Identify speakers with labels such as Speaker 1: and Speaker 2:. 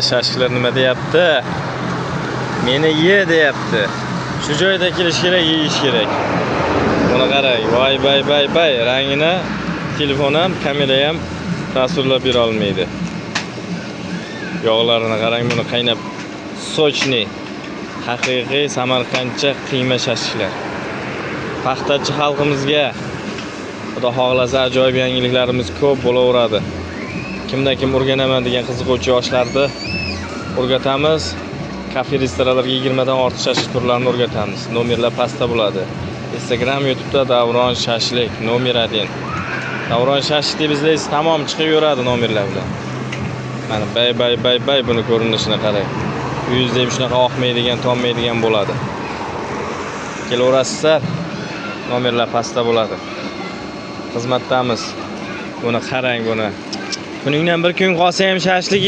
Speaker 1: Shashliklar nima deyapti? Meni ye deyapti. Shu joyda kelish kerak, yeyish kerak. Buni qarang. Voy bay bay bay, rangini telefon ham, kamera ham tasvirlab bera olmaydi. Yog'larini qarang, buni qaynab сочный, haqiqiy samarqandcha qiyma shashliklar. Paxtachi xalqimizga Xudo xohlasa ajoyib yangiliklarimiz ko'p bo'laveradi. Kimda kim o'rganaman degan qiziquvchi yoshlarni o'rgatamiz. Kafe, restoranlarga 20 dan ortiq shashlik turlarini o'rgatamiz. Nomerlar pastda bo'ladi. Instagram, YouTube'da Davron Shashlik nomer 1. Davron Shashlik deb izlaysiz, tamom chiqib yuradi nomerlar bilan. Mana bay bay bay bay, buni ko'rinishini qarang. Yuzda ham shunaqa oqmaydigan, tonmaydigan bo'ladi. Kelaverasizlar. Nomerlar pastda bo'ladi. Xizmatdamiz. Buni qarang buni. Kuningdan bir kun qolsa ham shashlik.